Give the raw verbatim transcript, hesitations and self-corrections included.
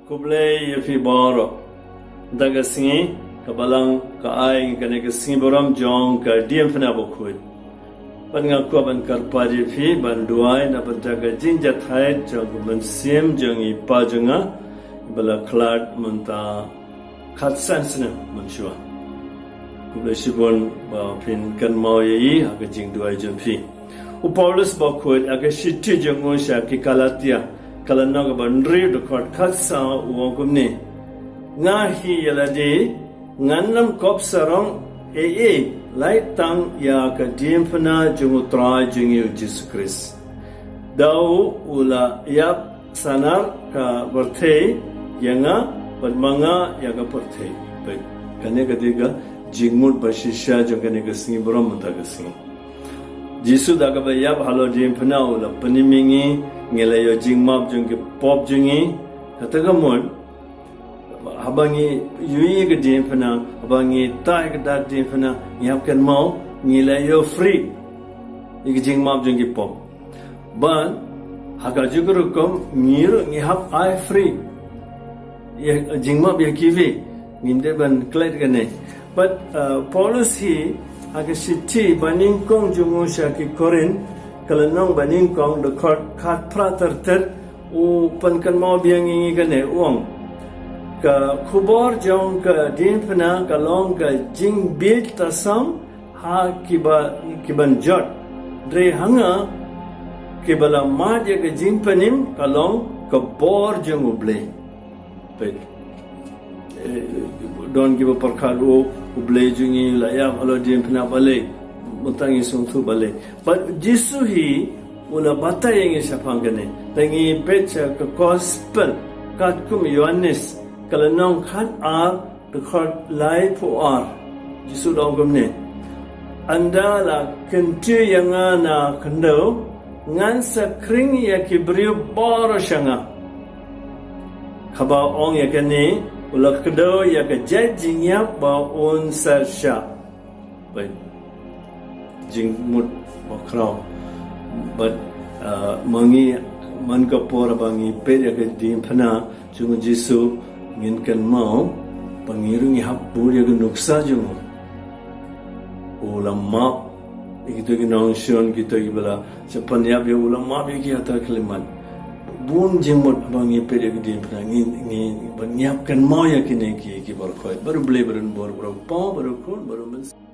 Khublei ïa phi baroh. Da ka sngi ka Balang ka ai ngi kane ka sngi burom jong ka diengphna bakhuid. Bad nga kwah ban kyrpad ïa phi ban duwai na bynta ka jingjahthait jong ka mynsiem jong i pa jong nga ba la khlad mynta khatsan snem mynshuwa. Khublei shibun ba phin kynmaw ïa i ha ka jingduwai jong phi. U Paulus bakhuid ha ka shithi jong u sha ki Galatia, ka lynnong kaba hynriew, dkhot khatsaw, u ong kumne: Nga hi ïa lade ngan ym kop sarong ei ei, lait tang ïa ka diengphna jong u Trai jong ngi u Jisu Khrist. Da u u la ïap sanar ka pyrthei ïa nga, bad ma nga ïa ka pyrthei. Peit, kane ka dei ka jingmut ba shisha jong kane ka sngi burom mynta ka sngi. Jisu da kaba ïap halor diengphna u la pynim ïa ngi, ngi la ïoh jingmap jong ki pop jong ngi. Kata ka mut, haba ngi ïohi ïa ka diengphna, haba ngi tah ïa ka dak diengphna, ngi hap kynmaw ngi la ïoh free ïa ka jingmap jong ki pop. Bad ha kajuh ka rukom ngi ruh ngi hap ai free ïa jingmap ïa kiwei, ngim dei ban klet kane. Bad, uh, Paulus hi ha ka shithi banyngkong jong u sha ki Korinth, ka lynnong banyngkong, dkhot khatphra ter ter, u pynkynmaw biang ïa ngi kane, u ong: Ka khubor jong ka diengphna ka long ka jingbieit tasam ha kiba, kiban jot. Hynrei ha nga, kiba la mad ïa ka jingpynim, ka long ka bor jong U Blei. Peit. Eh, don kiba pyrkhat, oh, U Blei jong ngi la ïap halor diengphna, balei? Mynta ngi sngewthuh balei. Bad Jisu hi u la batai ïa ngi shaphang kane. Te ngi peit sha ka Gospel katkum u Ïoannis, ka lynnong khatar, dkhot laiphew ar. Jisu u ong kumne: Ynda la kyntiew ïa nga na khyndew, ngan sa khring ïa ki briew baroh sha nga. Haba u ong ïa kane, u la kdew ïa ka jait jingïap ba un sa shah. Peit, jingmut bakhraw. Bad, uh, ma ngi, man ka por ba ngi peit ïa ka diengphna jong u Jisu, ngin kynmaw ba ngi ruh ngi hap bud ïa ka nuksa jong u. U la map ïa kito ki nongshun, kito kiba la shah pynïap ïa u, u la map ïa ki ha ka khyllipmat. Bun jingmut ba ngi peit ïa ka diengphna, ngi, ngi, ba ngi hap kynmaw ïa kine ki, ki baroh khoit. Bad U Blei ba don bor, bad U Pa, bad U Khun, bad U Mynsiem.